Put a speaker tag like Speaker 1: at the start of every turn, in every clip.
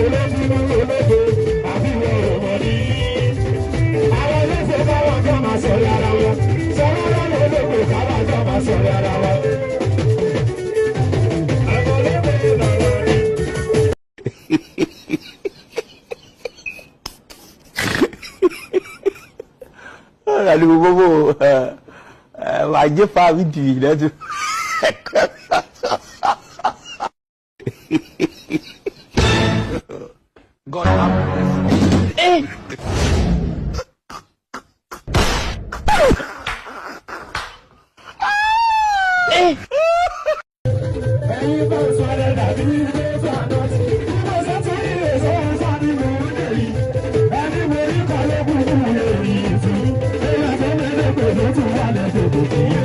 Speaker 1: Olóṣè ló bínú ológo, àbí wọn ò mọ̀ ní. Àwọn olóṣè báwọn jọ máa sọ̀rọ̀ ara wọn. Sọ̀rọ̀ lọ́nà ológo káwọn jọ máa sọ̀rọ̀ ara wọn. Àwọn ológo lọ̀rọ̀ rí.
Speaker 2: Alibobo wagye fa bi di na to.
Speaker 3: God have mercy.
Speaker 2: Eh. Eh.
Speaker 1: Ẹ̀yin bá sọ̀rọ̀ dàbí ilé sọ̀rọ̀ sí. Bí mo ṣe tún ilé sọ̀rọ̀ sáré mò ń lè yí. Ẹni mo rí kọ́ ló kúkú lè rí ìtú. Èèyàn tó mẹ́lẹ̀ pẹ̀lú tún wà lẹ́sẹ̀ kò sí yé.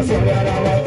Speaker 1: Sọ̀rọ̀ ara wọn.